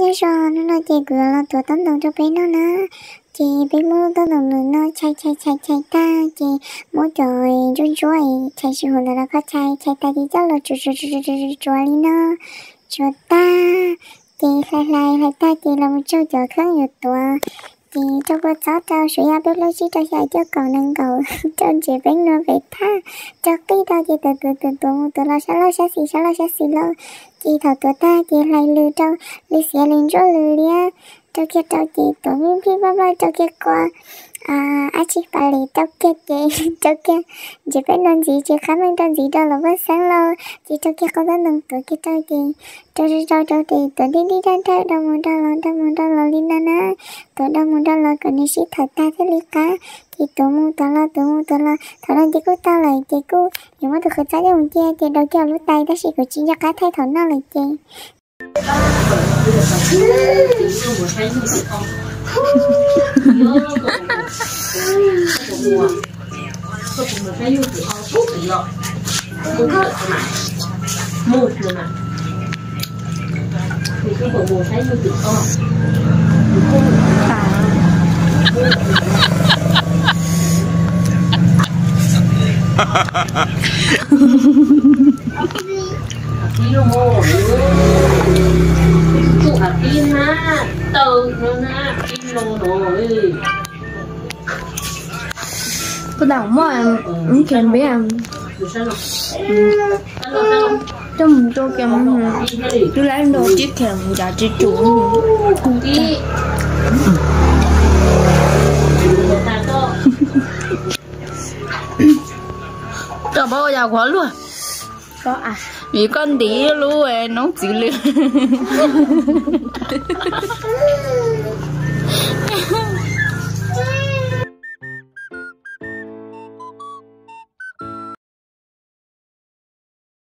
Zos, hnub no ces kuv yuav los tuav tob ntoos rau peb noj na. Ces peb muab lub tob ntoos no chais chais chais chais tag ces muab cov ntsuab ntsuab chais tsis huv ntawd los kho chais, chais tag ces coj los tsuav tsuav tsuav li no, tsuav tag ces hlais hlais hlais tag ces los mus tsaug cov kheeb yuav tuav. Ces rau kua txob rau, suav yaj, peb plaub tsib rau xya cuaj kaum nees nkaum, rau ntsev peeb nua pem thaj, rau qij rau ces tuav tuav tuav tuav mus tuav los sab laug sab xis sab laug sab xis lauj. Ces thaum tuav tag ces hlais lws rau, lws xiav lws ntsuab lws liab, rau kiag rau ces tuav me pij paj plaj rau kiag kua ab tsi pas lis rau kiag ces rau kiag ntsev peeb nua ntxiv ces qab meej rau ntxiv rau los paj xeeb lauj. Ces rau kiag qau tob ntoos tuav kiag rau ces rau rau rau rau ces tuav dib dib daj daj rau mus rau los rau mus rau los li no na. Tuav rau mus rau los kom nws sib thawm tag thiaj li qab. Ces tuav mus tuav los tuav mus tuav los thaum no ces kuj tau lawm ces kuj yuav muab tus qhwv txob coj mus cia ces daus kiag lub tais tab sis kuv tsis nco qab thaij thaum noj lawm ces Puas tau muaj, ib txhia npeb, coj mus rau kiag, twb laib nrog tib kheem ncav tsis tsum. Koj paub yam qhuav luag, vim koj ntim lub noob txiv lws.